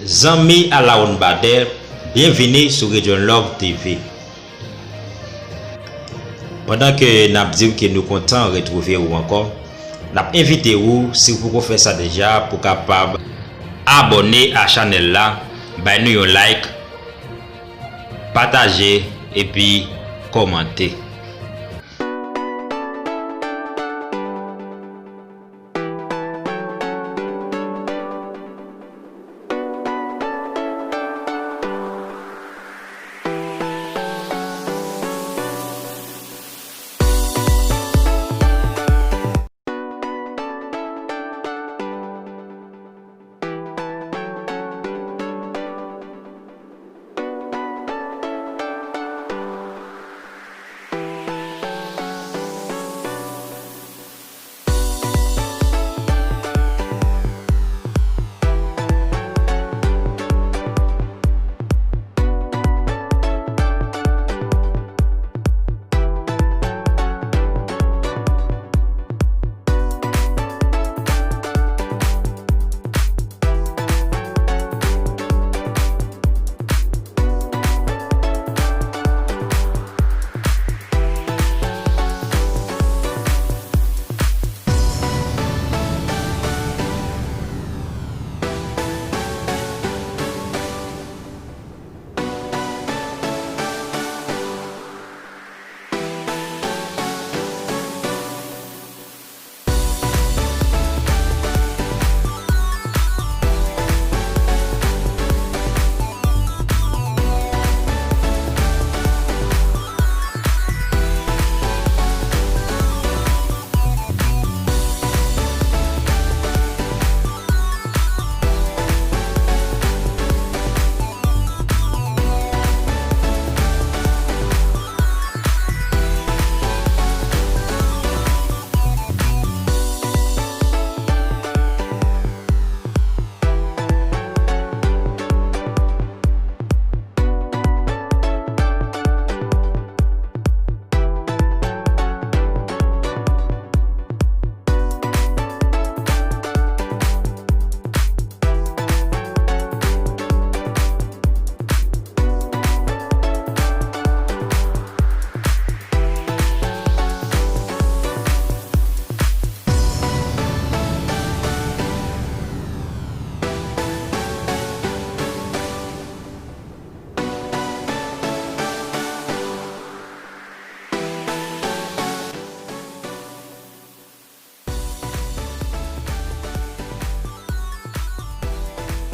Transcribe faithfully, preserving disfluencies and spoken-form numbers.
Zanmi Alawon Badè, byenvini sou Redyon Love T V. Pandan ke n ap di w ke nou kontan retwouve ou ankò, n ap envite ou, si w poko fè sa deja, pou kapab abòne a chanèl la, bay nou yon like, pataje, epi kòmante.